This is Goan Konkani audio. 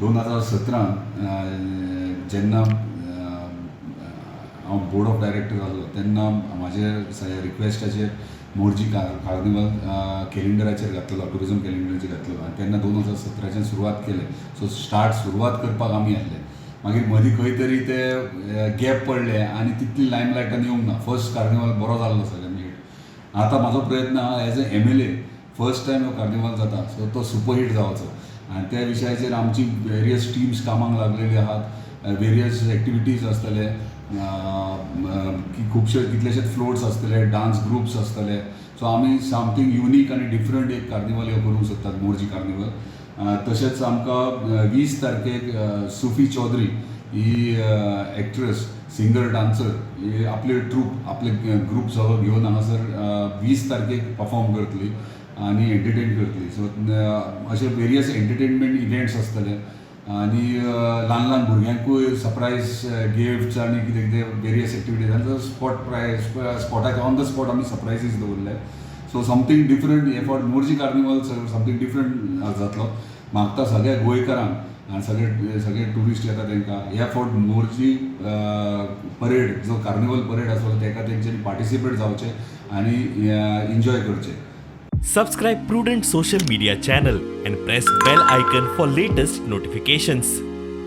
2017न जेन्ना हांव बोर्ड ऑफ डायरेक्टर आसलो, तेन्ना म्हाजे रिक्वेस्टाचेर मोरजी कार्निवल कॅलेंडराचेर घातलेलो, टुरिजम कॅलेंडराचेर घातलेलो आनी तेन्ना 2017च्यान सुरवात केले. सो स्टार्ट सुरवात करपाक आमी आसले. मागीर मदीं खंय तरी ते गॅप पडले आनी तितली लायमलायटान येवंक ना. फर्स्ट कार्निवल बरो जाल्लो सगळ्यांनी हिट. आतां म्हाजो प्रयत्न आहा, as a MLA first time हो कार्निवल जाता, सो तो सुपर हिट जावचो आनी त्या विशयाचेर आमची वेरियस टिम्स कामाक लागलेली आहात. वेरियस एक्टिविटीज आसतले की खुबशे कितलेशेच फ्लोट्स आसतले, डान्स ग्रुप्स आसतले. सो आमी समथींग युनीक आनी डिफरंट एक कार्निवल ह्यो करूंक सोदतात, मोरजी कार्निवल. तशेंच आमकां 20 तारखेक सुफी चौधरी ही एक्ट्रेस, सिंगर, डान्सर ही आपले ट्रूप, आपले ग्रूप सगळो घेवन हांगासर 20 तारखेक परफॉर्म करतली आनी एंटरटेन करतली. सो अशे वेरियस एंटरटेनमेंट इव्हेंट्स आसतले आनी ल्हान ल्हान भुरग्यांकूय सरप्रायज गिफ्ट्स आनी कितें कितें वेरियस एक्टिविटीज आनी स्पॉट प्रायज, स्पॉटाक ऑन the spot आमी सरप्रायजीस दवरले. सो समथींग डिफरंट हे फावट मोरजी कार्निवल समथींग डिफरंट जातलो. मागता सगळ्या गोंयकारांक आनी सगळे सगळे ट्युरिस्ट येता तांकां, ह्या फावट मोरजी परेड जो कार्निवल परेड आसलो, ताका तेंच्यांनी पार्टिसिपेट जावचें आनी एन्जॉय करचें. Subscribe Prudent Social Media channel and press bell icon for latest notifications.